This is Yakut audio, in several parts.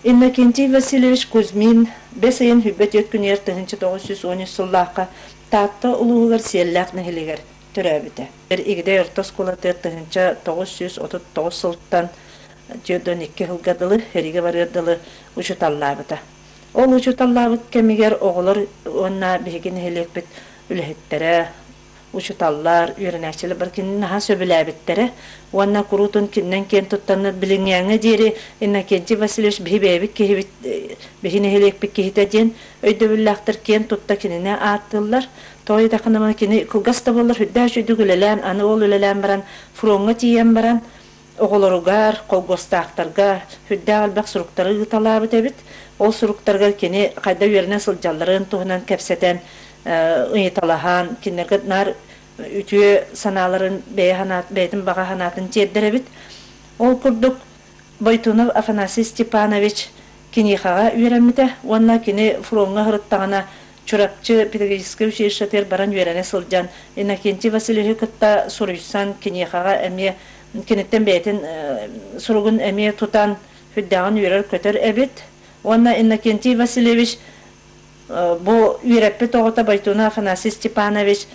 Иннокентий Васильевич Кузьмин бэс ыйын 24 күнүгэр 1913 сыллаахха Таатта улууһугар Сиэллээх нэһилиэгэр төрөөбүтэ. Игидэй орто оскуолатыгар 1939 сылтан 42 сылга дылы сэриигэ барыар дылы учууталлаабыта. Ол учууталлаабыт кэмигэр оҕолор уонна биһиги нэһилиэкпит үлэһиттэрэ, учууталлар, үөрэнээччилэр бары кинини наһаа сөбүлээбиттэрэ уонна куруутун кининэн киэн туттаннар билиҥҥээҥҥэ диэри Иннокентий Васильевич биһи бэйэбит киһибит, биһи нэһилиэкпит киһитэ диэн өйдөбүллээхтэр киэн тутта кинини ааттыыллар. Тоҕо диэтэххинэ кини кылгас да буоллар сүрдээх үчүгдүк үлэлээн, аны ол үлэлээн баран фроҥҥа тиийэн баран оҕолоругар, холкуостаахтарга сүрдээх элбэх суруктары ыыталаабыт эбит. Ол суруктарыгар кини хайда үөрэнэ сылдьалларын туһунан кэпсэтэн, ыйыталаһан, кинилэргэ наар үтүө санааларын, бэйэ санаат, бэйэтин баҕа санаатын тиэрдэр эбит. Ол курдук Бойтунов Афанасий Степанович киниэхэҕэ үөрэммитэ уонна кини фроҥҥа сырыттаҕына Чурапчы педагогическай училищетыгар баран үөрэнэ сылдьан Иннокентий Васильевиһы кытта суруйсан киниэхэҕэ эмиэ киниттэн бэйэтин суругун эмиэ тутан сүрдээҕин үөрэр-көтөр эбит. Уонна Иннокентий Васильевич бу үөрэппит оҕото Бойтунов Афанасий Степанович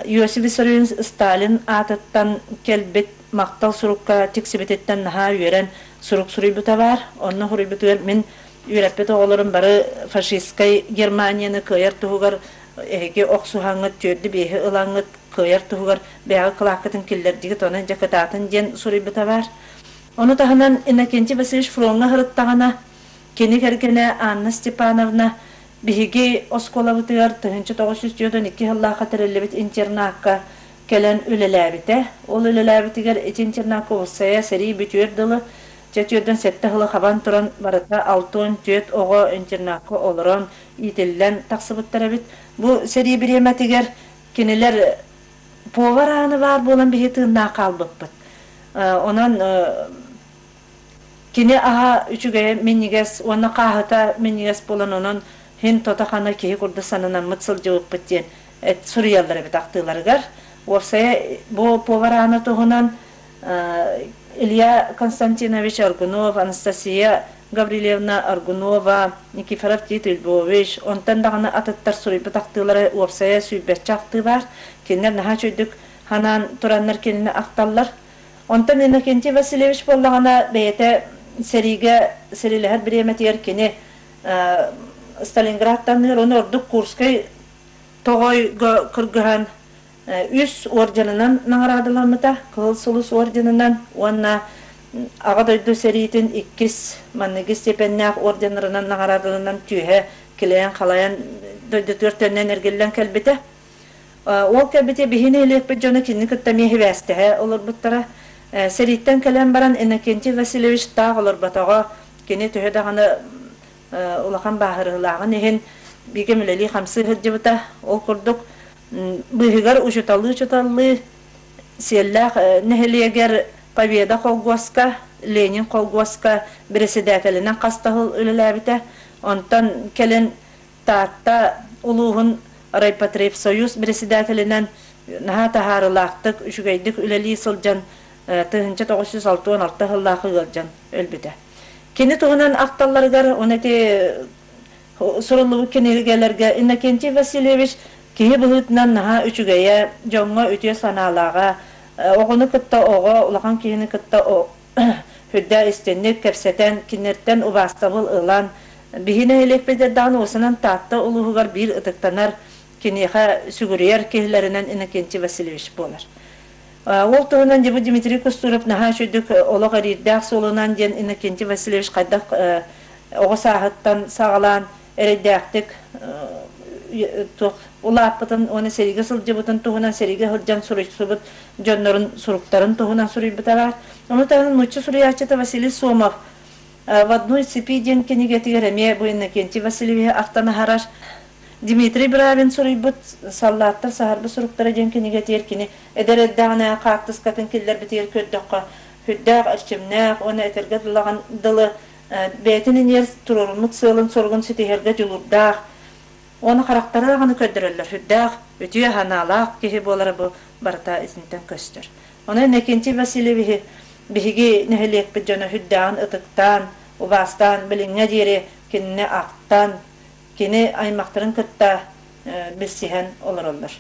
Иосиф Виссарионович Сталин аатыттан кэлбит махтал сурукка тиксибититтэн наһаа үөрэн сурук суруйбута баар. Онно суруйбутугар мин үөрэппит оҕолорум бары фашистскай Германияны кыайар туһугар эһиги охсуһаҥҥыт, түөрдү-биэһи ылаҥҥыт кыайар туһугар бэйэҕит кылааккытын киллэрдигит, онон дьэ кытаатын диэн суруйбута баар. Ону таһынан Иннокентий Васильевич фроҥҥа сырыттаҕына кини кэргэнэ Анна Степановна биһиги оскуолабытыгар 1942 сыллаахха тэриллибит интернакка кэлэн үлэлээбитэ. Ол үлэлээбитигэр ити интернакка уопсайа сэрии бүтүөр дылы Дьэ 47 сылы хабан туран барыта 64 оҕо интернакка олорон иитиллэн тахсыбыттар эбит. Бу сэрии бириэмэтигэр кинилэр повар ааны баар буолан биһи тыыннаах хаалбыппыт. Онон кини аһа үчүгэйэ минньигэс уонна хааһыта минньигэс буолан онон һин тото-хана киһи курдук сананаммыт сылдьыбыппыт диэн суруйаллар эбит ахтыыларыгар. Уопсайа бу повар аана туһунан Илья Константинович Аргунов, Анастасия Гаврильевна Аргунова, Никифоров Тит Львович, онтон даҕаны атыттар суруйбут ахтыылара уопсайа сүүрбэччэ ахтыы баар. Кинилэр наһаа үчүгдүк ханаан тураннар кинини ахталлар. Онтон Иннокентий Васильевич буоллаҕына бэйэтэ сэриигэ сэриилэһэр бириэмэтигэр кини Сталинградтан ону ордук Курскай тоҕойго кыргыһан үс орденынан наҕараадаламмыта, Кыһыл Сулус орденынан уонна Аҕа дойду сэриитин иккис манныгы степеннээх орденнарынан наҕараадаланан түөһэ килэйэн-халайан дойдутугар төннөн эргиллэн кэлбитэ. Ол кэлбитэ биһи нэһилиэкпит дьоно кинини кытта эмиэ сибээстэһэ олорбуттара. Сэрииттэн кэлэн баран Иннокентий Васильевич таах олорботоҕо, кини төһө даҕаны улахан бааһырыылааҕын иһин бииргэ үлэлии-хамсыы сылдьыбыта. Ол курдук быыһыгар учууталлыы-учууталлыы Сиэллээх нэһилиэгэр Победа холкуоска, Ленин холкуоска бэрэссэдээтэлинэн хас да сыл үлэлээбитэ. Онтон кэлин Таатта улууһун райпотребсоюз бэрэссэдээтэлинэн наһаа таһаарыылаахтык, үчүгэйдик үлэлии сылдьан 1966 сыллаах ыалдьан өлбүтэ. Кини туһунан ахталларыгар уонна ити суруллубут кинигэлэргэ Иннокентий Васильевич киһи быһыытынан наһаа үчүгэйэ, дьоҥҥо үтүө санаалааҕа, оҕону кытта оҕо, улахан киһини кытта үрдээх истинник кэпсэтэн, кинилэртэн убаастабыл ылан, биһи нэһилиэкпит даҕаны уосанан Таатта улууһугар биир ытыктанар, киниэхэ сүгүрүйэр киһилэринэн Иннокентий Васильевич буолар. Ол туһунан дьэ бу Дмитрий Кустуров наһаа үчүгдүк олох эриирдээх суолунан диэн Иннокентий Васильевич хайдах оҕо сааһыттан саҕалаан эрэйдээхтик туох улааппытын уонна сэриигэ сылдьыбытын туһунан сэриигэ сылдьан суруйсубут дьоннорун суруктарын туһунан суруйбута баар. Ону таһынан нуучча суруйааччыта Василий Сомов В одной цепи диэн кинигэтигэр эмиэ бу Иннокентий Васильевиһы ахтан аһарар. Дмитрий Бравин суруйбут «Саллааттар саһарбыт суруктара» диэн кинигэтигэр кини эдэр эрдэҕинэ хаартыскатын киллэрбитигэр көрдөххө, сүрдээх эрчимнээх уонна этэргэ дылаҕан дылы бэйэтин иниэр туруоруммут сыалын-соругун ситиһэргэ дьулуурдаах уонна харахтара даҕаны көрдөрөллөр сүрдээх үтүө санаалаах киһи буолара бу барыта итинтэн көстөр. Онон Иннокентий Васильевиһы биһиги нэһилиэкпит дьоно сүрдээҕин ытыктаан, убаастаан, билиҥҥэ диэри кинини ахтан, кини аймахтарын кытта билсиһэн олороллор.